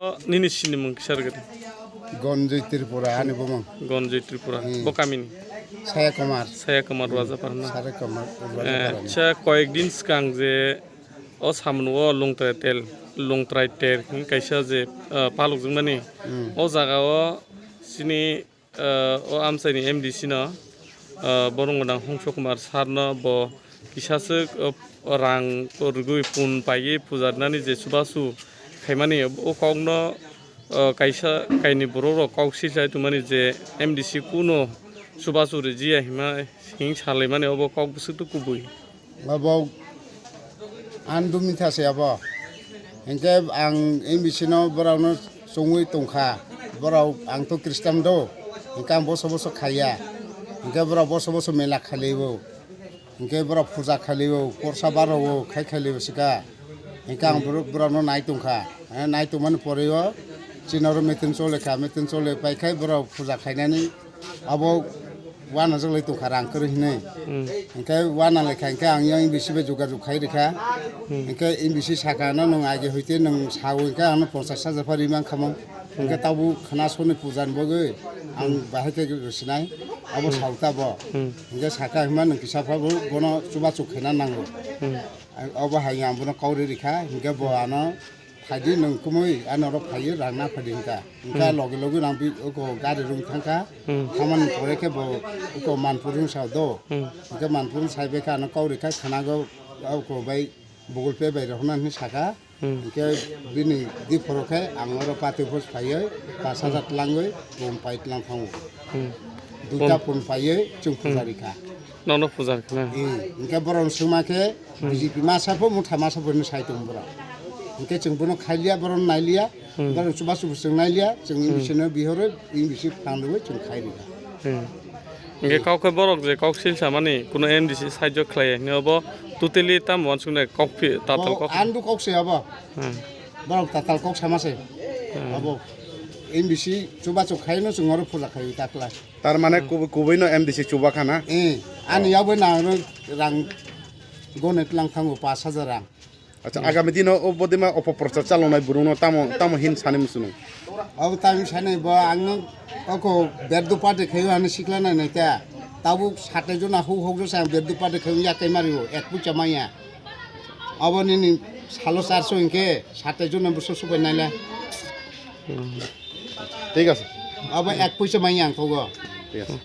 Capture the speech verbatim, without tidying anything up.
O, nini sinimung kisa rwgwdi? Gonjui Tripura ani bumung. Gonjui Tripura. Hmm. Bo kamini? Saya Kumar. Saya Kumar Rajapara na? Saya Kumar Eh, Rajapara ni. Acha, koyek din swkang je o samung o Lungtrai tel, Lungtrai ter hwn kaisa je, ah, palok jwngmani. Hmm. O jaga o sini, ah, o amchaini M D C no, ah, borok gwnang Hongso Kumar sir no bo kisaswk, ah, rang rwgwi pun paiwi puja rwnani je chubachu khaimani o kokno, ah, kaisa kainwi borok rok kok silai tongmani je M D C kuno chubachu rwjiya hima hing salaimani obo kok bwswk twi kubui. Abo ang dumi thase abo. Hinkhe ang M D C no borokno chungwi tongkha. Borok ang to Christian do. Hinkhe ang boso boso khaiya. Hinkhe borok boso boso mela khalibo. Hinkhe borok puja khalibo, porsa barowo, khai khalibo sika. Hinkhe ang borok, borokno nai tongkha. Eh, nai tongmani poreo chini oro meeting chole kha. Meeting chole paikhai borok puja khainani abo wana jwk lai tongkha rang kwrwi hinwi. Hmm. Hinkhe wana lai kha hinkhe ang yang bisi bai jogajog khai rikha. Hmm. Hinkhe bisi saka no nwng age hoite nwng sao hinkhe ano ponchas hajar pha ri mankha mo. Hinkhe Hmm. Tabuk khna soni puja ni bagwi ang Hmm. Bahai khe sinai abo Hmm. Sao ta bo. Hmm. Hinkhe saka hima nwng kisa pha bo bono chubachu khaina nango. Hmm. Obo hai ang bono kauri rikha hinkhe bo ano Phaidi nwng kumui ano oro phaiwi rang na phaidi hinkha. Hinkha Hmm. logi logi rang bi uko gari rung thangkha. Hmm. Thamani pore khe bo uko Manpur rung sao do. Hmm. Hinkhe Manpur rung sai bai kha ano kauri kha khwnago uko bai Google Pay bai rohorna hinwi sakha. Hmm. Hinkhe bini diphoro khe ang oro pati phos phaiwi pas hajar Hmm. tlangwi bum pai tlang thango. Hmm. Duita Bum- pun paiwi chwng Hmm. Puja rikha. Nono puja rikha na? Hmm. Hinkhe borok swngma khe Hmm. B J P masa pho motha masa pho hinwi sai tongo borok. Hinkhe chwng bono khailiya, borok nailiya, Hmm. borok chubachu bo chwng nailiya, chwng Hmm. bisi no bihoro, bisi phrang rwui chwng khai rwya. Hmm. Hinkhe kok khe borok je kok sil samani kuno M D C sahajyo khlaiya hinwi obo totally tamo uansuknai kok phi tatal Bo kok. Andu kok se abo. Hmm. Borok tatal kok sama se. Hmm. Abo M D C chubachu khaino chwng oro puja khai taklai. Tar mane Hmm. kubu-, kubui no M D C chuba khana? Eh, ani yabo na rang gone tlang thango pas hajar rang. Acha, agami dino o bodima opoprochar chalongnai borokno tamo, tamo hin sani muchungo? Abo tamo sani bo ang no oko berdu party khayo ani sikla nai nai ta. Tabuk satai jona huk huk jose ang berdu party khayo yakai mario, ek pucha maya. Abo nini salo charso hinkhe satai jona buso subai naila. Hmm. Thik ase. Abo ek pucha maya ang thogo. Thik ase.